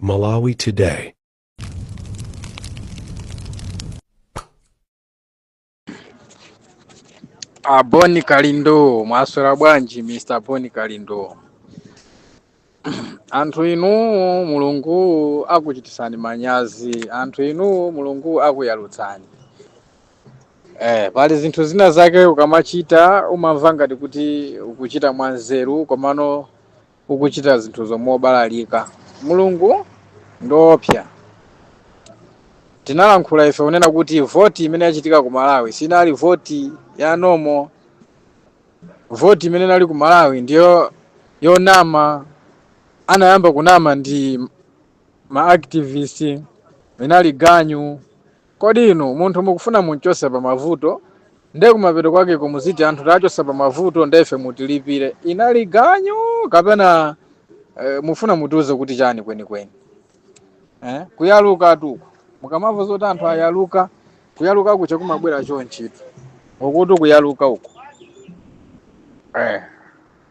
Malawi Today. A Boni Kalindo, mwaswera bwanji Mr. Boni Kalindo? Anthu inu Mulungu akuchitisani manyazi, anthu inu Mulungu akuyalutsani. Pali zinthu zina zake ukamachita umamva ngati kuti ukuchita mwanzeru, komano ukuchita zinthu zomobalalika. Mulungu ndiopsa. Tinalankhula ife kunena kuti voti imene yachitika ku Malawi sinali voti ya normal. Voti imene inali ku Malawi ndiyo yonama. Anayamba kunama ndi ma activist, inali ganyu. Kodi inu munthu mukufuna munchose pa mavuto, nde kumapeto kwake kumuziti anthu tachosa pa mavuto ndefe mutilipire? Inali ganyu kapena mufuna mutiuze kuti chani kwenikweni? Kuyaluka tuku mukamamva zoti anthu ayaluka, kuyaluka kucha kumabwera chonchitu ukuti kuyaluka uku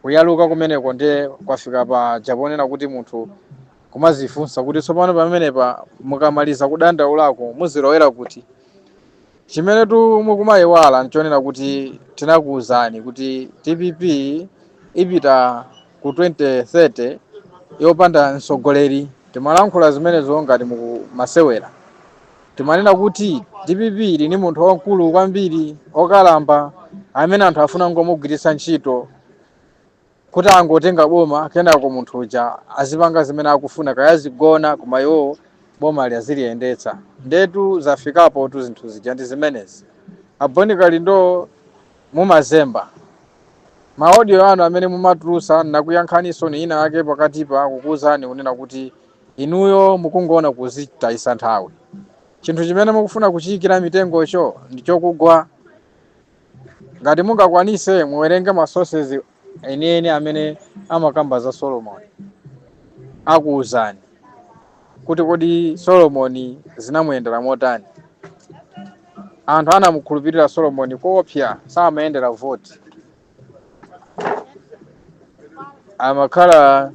kuyaluka kumeneko ndiye kwafika pa japonena kuti munthu kumazifunsa kuti tsopano pamenepa mukamaliza kudandaulako muzilowera kuti chimene tu mukumayiwala nchonena kuti tinakuwuzani kuti DPP ipita ku 2030 yopanda mtsogoleri. Timalankhula zimenezo ngati mukumasewera. Timanena kuti DPP ili ni munthu wamkulu kwambiri okalamba amene anthu afuna ngomugwiritsa ntchito kuti angotenga boma, kenako munthu uja azipanga zimene akufuna, kaya azigona, koma iwo boma aziliyendetsa. Ndetu zafikapo tu zinthu zija ndi zimenezi. A Boni Kalindo, mumazemba ma audio anu amene mumatulusa. Nakuyankhaniso ni ina ake pakatipa kukuwuzani kunena kuti inuyo mukungoona kuzitayisa nthawi. Chinthu chimene mukufuna kuchiyikira mitengocho ndi chokugwa. Ngati mungakwanise muwerenge ma sources enieni amene amakamba za Solomon, akuwuzani kuti kodi Solomon zinamuyendera motani. Anthu anamukhulupirira Solomon koopsa, samayendera voti, amakhala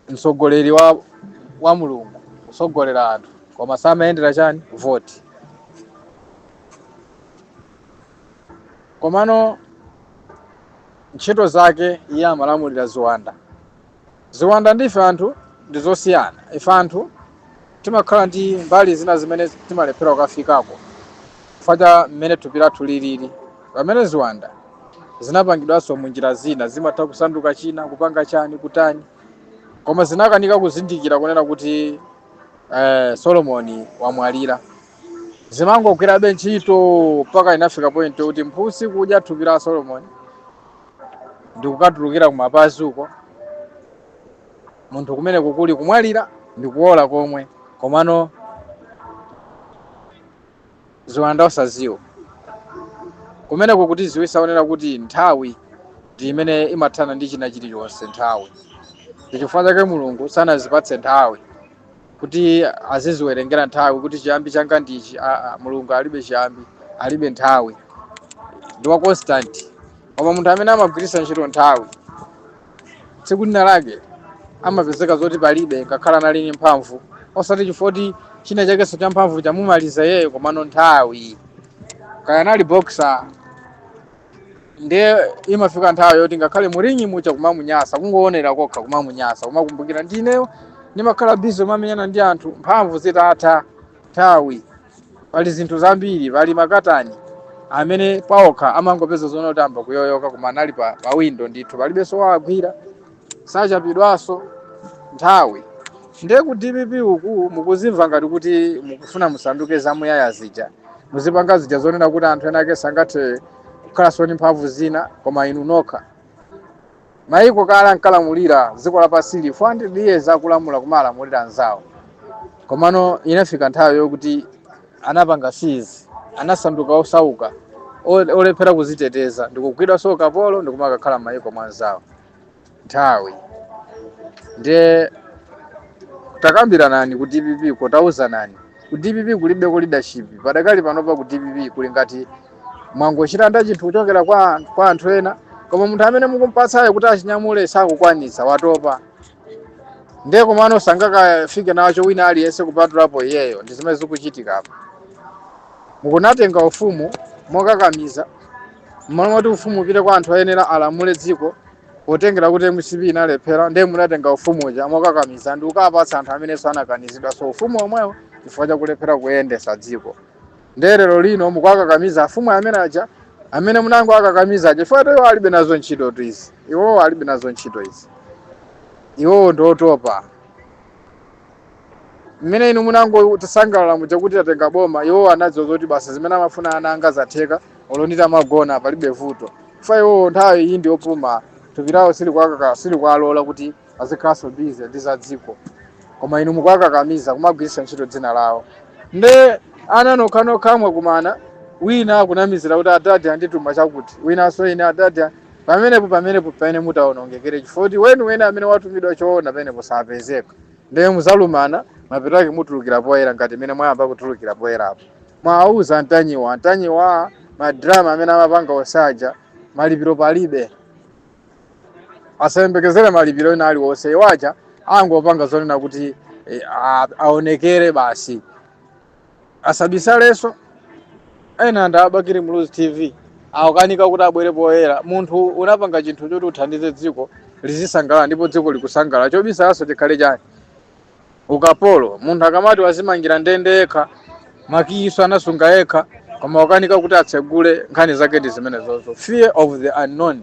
mtsogoleri wa Mulungu kutsogolera anthu, koma samayendera chani? Voti. Komano ntchito zake iye amalamulira ziwanda. Ziwanda ndife anthu ndi zosiyana. Ife anthu timakhala ndi mbali zina zimene timalephera kukafikako chifukwa cha mmene thupi lathu lilili, pamene ziwanda zinapangidwanso mu njira zina, zimatha kusanduka china, kupanga chani, kutani, koma zinakanika kuzindikira kunena kuti Solomoni wamwalira. Zimangogwirabe ntchito mpaka inafika point yokuti mphusi kudya thupi la Solomoni ndikukatulukira kumapazi uko, munthu kumene kukuli kumwalira ndikuwola komwe, komano ziwanda osaziwa. Kumeneko kutiziwisa onera kuti nthawi ndi imene imathana ndi china chilichonse. Nthawi ndi chifukwa chake Mulungu sanazipatse nthawi kuti aziziwerengera nthawi kuti chiyambi changa ndichi. Mulungu alibe chiyambi, alibe nthawi, ndi wa constant. Koma munthu amene amagwiritsa ntchito nthawi, tsiku lina lake amapezeka zoti palibe, ngakhale anali ndi mphamvu, osati chifukwa kuti china chakenso cha mphamvu chamumaliza iyeyo, komano nthawi. Kaya anali boxer, ndiye imafika nthawi yoti ngakhale mu ring mucha kumamunyasa, kungoonera kokha kumamunyasa, kumakumbukira ndineyo ndimakhala busy mamenyana ndi anthu, mphamvu zitatha, nthawi. Pali zinthu zambiri, pali makatani amene paokha amangopeza zoona kuti amba kuyoyoka, koma anali pa window ndithu, palibenso wawagwira, sachapidwanso. Nthawi. Ndiye ku DPP uku mukuzimva ngati kuti mukufuna musanduke zamuyaya zija, muzipanga zija zonena kuti anthu ena ake sangathe kukhalanso ndi mphamvu zina koma inu nokha. Maiko kale ankalamulira dziko lapansili 400 years akulamula, kumalamulira anzawo, komano inafika nthawi yokuti anapanga seize, anasanduka osauka, olephera kuziteteza, ndikugwidwanso ukapolo ndikumakakhala m'mayiko mwanzawo. Nthawi. Ndiye takambiranani ku DPP, kotauzanani ku DPP kulibeko leadership padakali panopa. Ku DPP kuli ngati mwangochilanda chinthu kuchokera kwa anthu ena, koma munthu amene mukumpatsayo kuti achinyamule sakukwanitsa, watopa. Ndiye komano sangakafike nacho wina aliyense kupatulapo iyeyo. Ndi zimene zikuchitika apa. Mukunatenga ufumu mokakamiza, mmalo moti ufumu upite kwa anthu ayenera alamule dziko. Potengera kuti MCP inalephera, ndiye munatenga ufumu uja mokakamiza ndi ukapatsa anthu amenenso anakanizidwa so ufumu omwewo chifukwa chakulephera kuyendesa dziko. Ndiye lero lino mukuwakakamiza afumu amene aja amene munango akakamiza aja, chifukwa iwo alibe nazo ntchito tu izi. Iwowo alibe nazo ntchito izi, iwowo ndi otopa. Mmene inu munango tisangalala muja kuti tatenga boma, iwowo anadziwa zoti basi, zimene amafuna ana anga zatheka, olo nditamagona palibe vuto. Chifukwa iwowo nthawi iyi ndi yopuma, thupi lawo silikwalola kuti azikhalanso busy ndi za dziko. Koma inu mukuwakakamiza kumagwiritsa ntchito dzina lawo. Nde ana nokhanokha mwakumana, wina akunamizira kuti adadi andituma chakuti, winanso ine adadi. Pamenepo pamene mutawonongekere, chifukwa kuti weniweni amene watumidwa choona pamenepo sapezeka. Ndiye muzalumana, mapeto ake mutulukira poyera ngati imene mwayamba kutulukira poyerapo. Mwauza Antanyiwa, Antanyiwa madrama amene amapanga osaja, malipiro palibe, asayembekezere malipiro ena aliwonse. Iwaja angopanga zonena kuti aonekere basi, asabisalenso. Ena ndi a Bakili Muluzi TV akukanika kuti abwere poyera. Munthu unapanga chinthu choti uthandize dziko lizisangalala, ndipo dziko likusangalala, chobisalanso chikhale chani? Ukapolo. Munthu akamati wazimangira ndende yekha, makiyiso anasunga yekha, koma wakanika kuti atsegule, nkhani zake ndi zimenezozo. Fear of the unknown,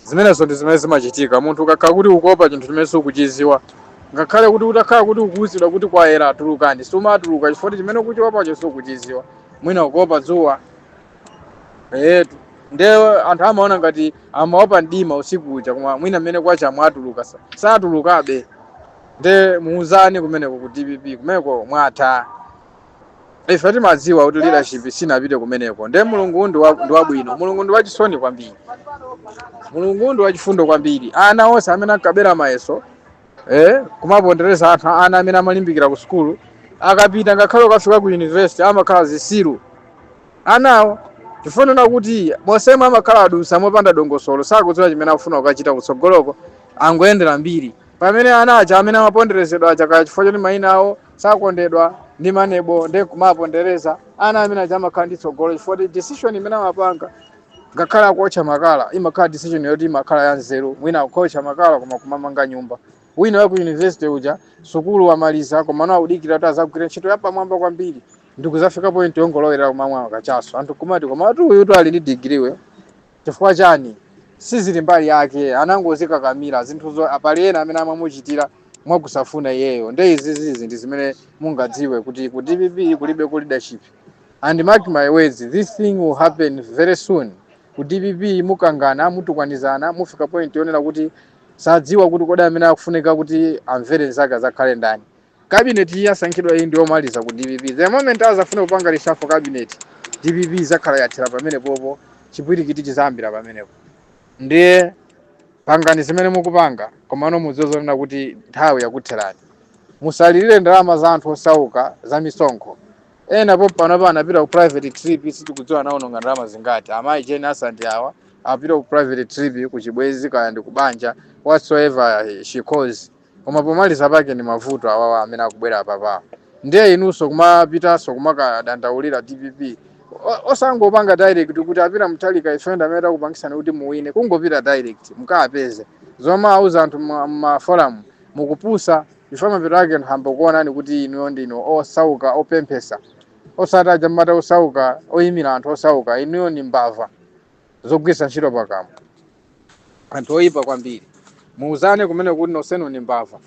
zimenezo ndi zimene zimachitika. Munthu ukakhala kuti ukuopa chinthu chimene sukuchiziwa, ngakhale kuti utakhala kuti ukuwuzidwa kuti kwayera, tulukani, sumatuluka chifukwa chimene ukuchiopacho sukuchiziwa. Mwina ukuopa dzuwa etu, nde anthu amaona ngati amaopa mdima usiku uja, koma mwina mmene kwacha mwatuluka, satulukabe. Nde muuzani kumeneko ku DPP, kumeneko mwatha. Ife timadziwa kuti leadership sinapite kumeneko. Nde Mulungu ndi wabwino, Mulungu ndi wachisoni kwambiri, Mulungu ndi wachifundo kwambiri. Ana onse amene ankabera mayeso, kumapondereza anthu, ana amene amalimbikira ku sukulu, akapita ngakhale ukafika ku university amakhala zisilu anawo, chifanana kuti mosema amakhala adusa mopanda dongosolo, sakudziwa chimene akufuna kukachita kutsogoloko, angoyendera mbiri. Pamene ana aja amene amaponderezedwa aja, kaya chifukwa choti mayina awo sakondedwa ndi manebo, nde kumapondereza ana amene aja, amakhala ndi tsogolo, chifukwa kuti decision imene amapanga, ngakhale akuotcha makala, imakhala decision yoti imakhala ya nzeru. Mwina akuotcha makala koma kumamanga nyumba. Wina wa ku university uja sukulu wamaliza, koma no akudikira kuti azagwira ntchito yapamwamba kwambiri, ndikuzafika point yongolowera kumamwa kachaso. Anthu kumati, "Koma atu uyu tu ali ndi degree we." Chifukwa chani? Sizili mbali yake, anangozikakamira zinthuzo. Pali ena amene amamuchitira mwakusafuna iyeyo. Nde izizizi ndi zimene mungadziwe kuti ku DPP kulibe ku leadership. And mark my words, this thing will happen very soon. Ku DPP mukangana, mutukwanizana, mufika point yonena kuti sadziwa kuti kodi amene akufunika kuti amvere nzake azakhale ndani. Cabinet iyi yasankhidwa iyi ndiyomaliza ku DPP. The moment azafuna kupanga reshuffle cabinet, DPP izakhala yathera pamene popo, chipwirikiti chizayambira pamenepo. Ndiye pangani zimene mukupanga, komano mudziwe kuti nthawi yakutherani. Musalirire ndalama za anthu osauka za misonkho. Ena po panopa anapita ku private trip, sitikudziwa anaononga ndalama zingati. Amayi Jane Ansah awa apita ku private trip ku chibwezi, kaya ndi kubanja, whatsoever she calls, koma pomaliza pake ndi mavuto awawa amene akubwera apapawa. Ndiye inunso kumapitanso kumakadandaulira DPP, osangopanga direct kuti apita Mutharika, ife ndi amene takupangisani kuti muwine. Kungopita direct mukapeze zomwe auza anthu mma forum, mukupusa. Ife mapeto ake anthu ambokuonani kuti inuyo ndinu osauka opemphesa, osati aja mmata osauka oyimira anthu osauka. Inuyo ni mbava zogwiritsa ntchito pakamwa, anthu oyipa kwambiri. Muuzane kumene kuti nonsenu ni mbava.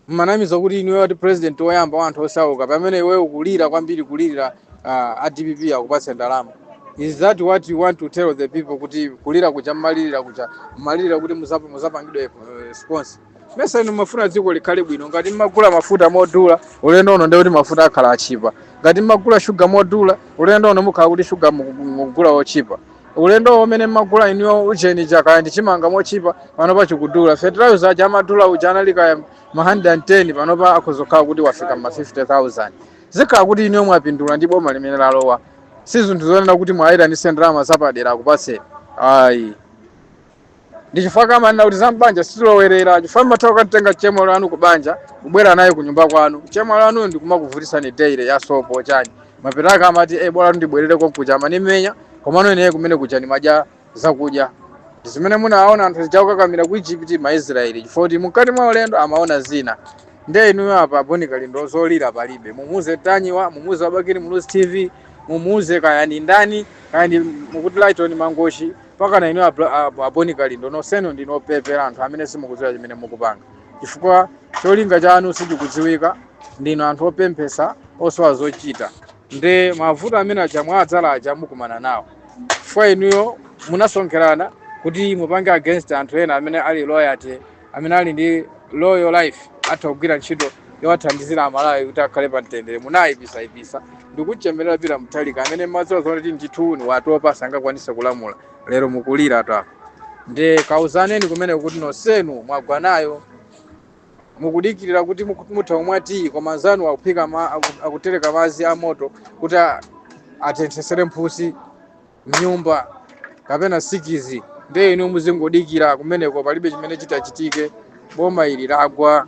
Mmanamiza kuti inuyo ati president woyamba wa anthu osauka, pamene iweyo ukulira kwambiri, kulirira a DPP akupatse ndalama. Is that what you want to tell the people, kuti kulira kuja mmalirira kuja mmalirira kuti muzapangidwe sponsor? Mesa inu mafuna dziko likhale bwino? Ngati mmagula mafuta modula, ulendo uno ndekuti mafuta akhala achipa. Ngati mmagula shuga modula, ulendo uno mukhala kuti shuga mukugula wochipa. Ulendo umene mmagula inuyo ujeni kaya ndi chimanga mochipa, pano pachikudula. Fertilizer aja amadula uja anali kaya ma 110, panopa akhozokhala kuti wafika ma 50,000. Zikhala kuti inuyo mwapindula ndi boma limene lalowa. Si zinthu zonena kuti mwayitanise ndalama zapadera akupatseni, ayi. Ndi chifukwa kamanena kuti zambanja sizilowerera, chifukwa mmatha kukatenga chemwali anu ku banja, kubwera naye ku nyumba kwanu, chemwali anu ndikumakuvutisani daily ya sopo chani. Mapetaka amati bola ndibwerere konkuja amanimenya, komano ineyo kumene kuja ndimadya zakudya. Ndi zimene munaona anthu zijakukakamira ku Egypt, Maisraeli, chifukwa kuti mukati mwa ulendo amaona zina. Nde inuyo apa, Boni Kalindo, zolira palibe. Mumuze Tanyiwa, mumuze Wabakili Muluzi TV, mumuze kaya ndi ndani, kaya ndi mukuti Lighton Mangoshi, mpaka na inuyo Aboni Kalindo, nonsenu ndinopepera anthu amene simukudziwa chimene mukupanga, chifukwa cholinga chanu sichikudziwika. Ndinu anthu opemphesa osowa zochita. Nde mavuto amene aja mwadzala aja mukumana nawo, chifukwa inuyo munasonkherana kuti mupange against anthu ena amene ali loyalty, amene ali ndi loyal life, atha kugwira ntchito yowathandizira Amalawi kuti akhale pa mtendere. Munayipisa ndikuchemerera Peter Mutharika amene madziwa zoti ndithu ni watopa, sangakwanise kulamula. Lero mukulira tu apa. Nde kauzaneni kumene kuti nonsenu mwagwa nayo. Mukudikirira kuti mutha kumwa tiyi, koma anzanu akuphika akutereka madzi a moto kuti atenthesere mphusi mnyumba kapena sikizi. Nde inu muzingodikira kumeneko, palibe chimene chitachitike. Boma ili lagwa.